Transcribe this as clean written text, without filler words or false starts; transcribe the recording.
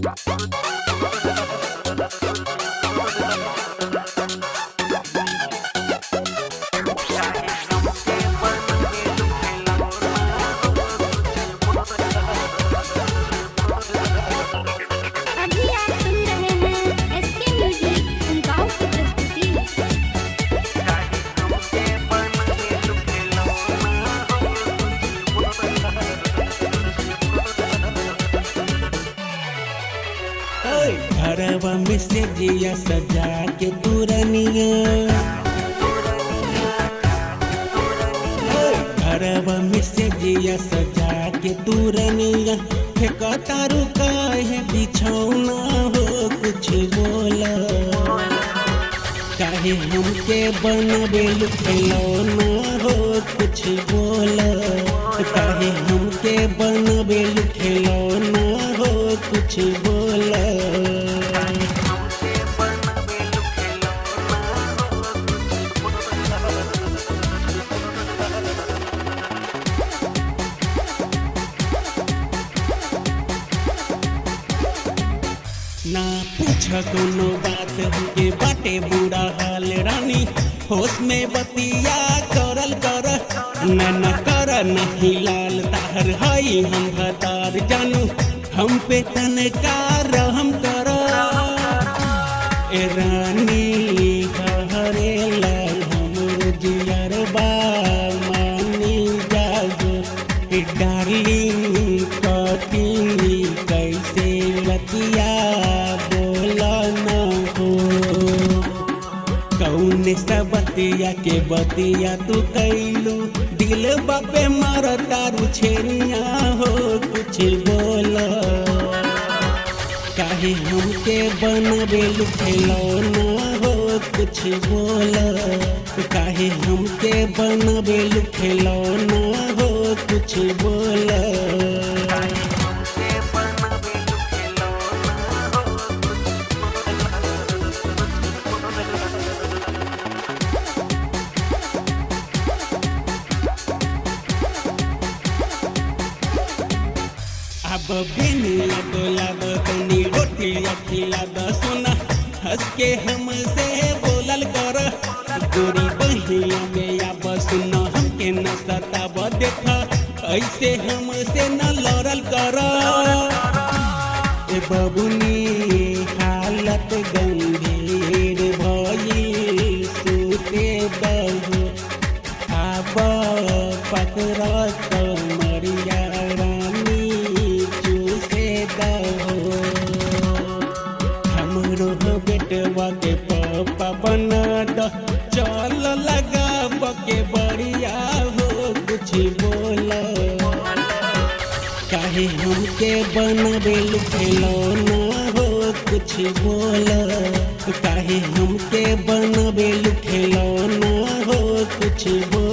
अभी आप सुन रहे हैं एसके म्यूजिक गाँव की प्रस्तुति। घरवा में से जिया सजा के तुरनिया, घरवा में से जिया सजा के तुरनिया, फेंका तारू काहे बिछौना हो, कुछ बोला। काहे हमके बनबे खिलौना हो, कुछ बोला। काहे हमके बनबे खिलौना हो, कुछ बोला। ना पूछ कोनो बात हमके, बाटे बुरा हाल रानी, होश में बतिया करल कर न न कर नहीं लाल ताहर हई हम भतार जानू, हम पे तनका रहम कर। ए रानी हरे लाल हमर जियरबा मानी जाजो, ए डार्लिंग कटी कैसे रतिया बोला न हो। कौन सा बतिया के बतिया तू कैलू, दिल बापे मार तारू छेनिया हो, कुछ बोला। काहे हमके बनबे खिलौना हो, कुछ बोला। काहे हमके बनबे खिलौना हो, कुछ बोला। अब बिनिया बोला दो तनी रोटिया खिला दो सोना, हंस के हमसे बोलल कर। गोरी बहिया में अब सुनो हमके न सताब, देख ऐसे हमसे न लड़ल कर। ए बबुनी हालत गंभीर भइल, सुते दहु आब पकड़ कमरिया रानी चूसे दहो। हमरो बेटवा के पप्पा बना द, चल लगा के बढ़िया हो, कुछ बोला। काहे हमके बनबे खिलौना हो, कुछ बोला। काहे हमके बनबे खिलौना हो, कुछ बोला।